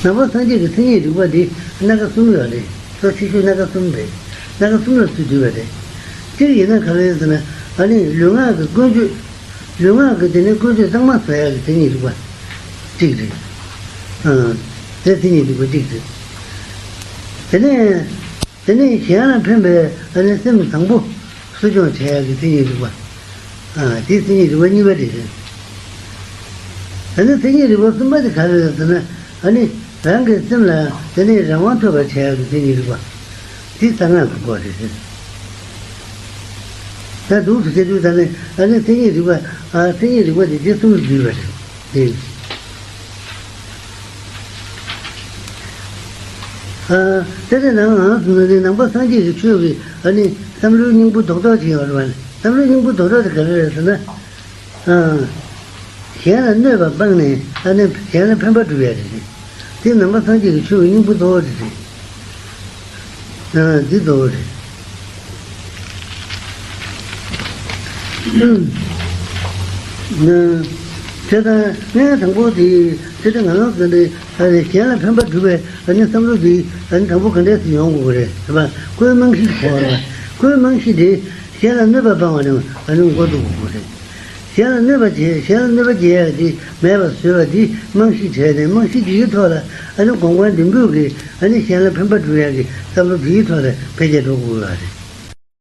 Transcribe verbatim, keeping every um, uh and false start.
ནང་པ་སངས་རྒྱས་ཀྱི་མཚན་ཉིད་རིག་པ་འདི་སྣ་ཁ་གསུམ་ཡོད་རེད། གཙོ་ཆེ་ཤོས་སྣ་ཁ་གསུམ་རེད། སྣ་ཁ་གསུམ་ལ་ཚུད་བསྡུས་པ་རེད། གཅིག་ཡིན་ན་ག་རེ་རེད་ཟེར་ན། ཨ་ནི་ལུས་ངག་གི་ཀུན་སྤྱོད། ལུས་ངག་གི་དེ་ནས་ཀུན་སྤྱོད་གཙང་མ་བཟོ་ཡག་གི་མཚན་ཉིད་རིག་པ་གཅིག་རེད། ཨ། དེ་མཚན་ཉིད་རིག་པ་གཅིག་རེད། དེ་ནས། དེ་ནས་གཞན་ལ་ཕན་པའི་ཨ་ནི་སེམས་བཟང་པོ་གསོ་སྐྱོང་བྱེད་ཡག་གི་མཚན་ཉིད་རིག་པ། ཨ། དེ་མཚན་ཉིད་རིག་པ་གཉིས་པ་དེ་རེད། ཨ་ནི་མཚན་ཉིད་རིག་པ་གསུམ་པ་དེ་ག་རེ་རེད་ཟེར་ན། ཨ་ནི་རང་གི་སེམས་ལ་དེ་ནས་རང་དབང་ཐོབ་པར་བྱེད་ཡག་གི་མཚན་ཉིད་རིག་པ། དེ་གསང་སྔགས་ཀྱི་སྐོར་རེད། ད་འདུག་སེ་བྱེད་དུས་ད་ནི་ཨ་ནི་མཚན་ཉིད་རིག་པ། ཨ། མཚན་ཉིད་རིག་པ་དེ་དེ་གསུམ་དུ་བསྡུས་པ་རེད། དེ། ཨ། དེ་ནས་ནང་ང་ཚོ་ནི་ནང་པ་སངས་རྒྱས་ཀྱི་ཆོས་ཀྱི་ཨ་ནི་བསམ་བློའི་སྙིང་པོ་རྡོག་རྡོག་ཅིག་ཡོད་རེད་པ། བསམ་བློའི་སྙིང་པོ་རྡོག་རྡོག་དེ་ག་རེ་རེད་ཟེར་ན། ཨ། གཞན་ལ་གནོད་པ་སྤངས་ནས་ཨ་ནི་གཞན་ལ་ཕན་པ་སྒྲུབ་ཡ་རེད། དེ་ནང་པ་སངས་རྒྱས་ཀྱི་ཆོས་ཀྱི་སྙིང་པོ་གཙོ་བོ་དེ་རེད། ཨ། འདི་གཙོ་བོ་རེད། ཨ། དེ་དང་ལྔ་དང་པོ་དེ། དེ་ལྟར་ང་རང་ཚོ་འདི་ཨ་ནི་གཞན་ལ་ཕན་པ་སྒྲུབ་པའི་ཨ་ནི་བསམ་བློ་འདི་ཨ་ནི་དང་པོ་ག་འདྲས་སུ་ཡོང་དགོས་རེད་ཟེར་བ། ཀུན་རྨང་གཞི་གོ་བ་རེད། ཀུན་རྨང་གཞི་འདི་གཞན་ལ་གནོད་པ་སྤང་བ་ནི་ཨ་ནི་འགོ་འཛུགས་དགོས་རེད། གཞན་ལ་གནོད་པ་བྱེད། གཞན་ལ་གནོད་པ་བྱེད་ཡ་དེ་མེད་པར་བཟོས་པ་དེ་རྨང་གཞི་བྱས་ནས། རྨང་གཞི་དེའི་ཐོག་ལ་ཨ་ནི་གོང་འཕེལ་མདུན་སྤོས་ཀྱི་ཨ་ནི་གཞན་ལ་ཕན་པ་སྒྲུབ་ཡ་གི་བསམ་བློ་དེའི་ཐོག་ལ་འཕེལ་རྒྱས་འགྲོ་དགོས་པ་རེད།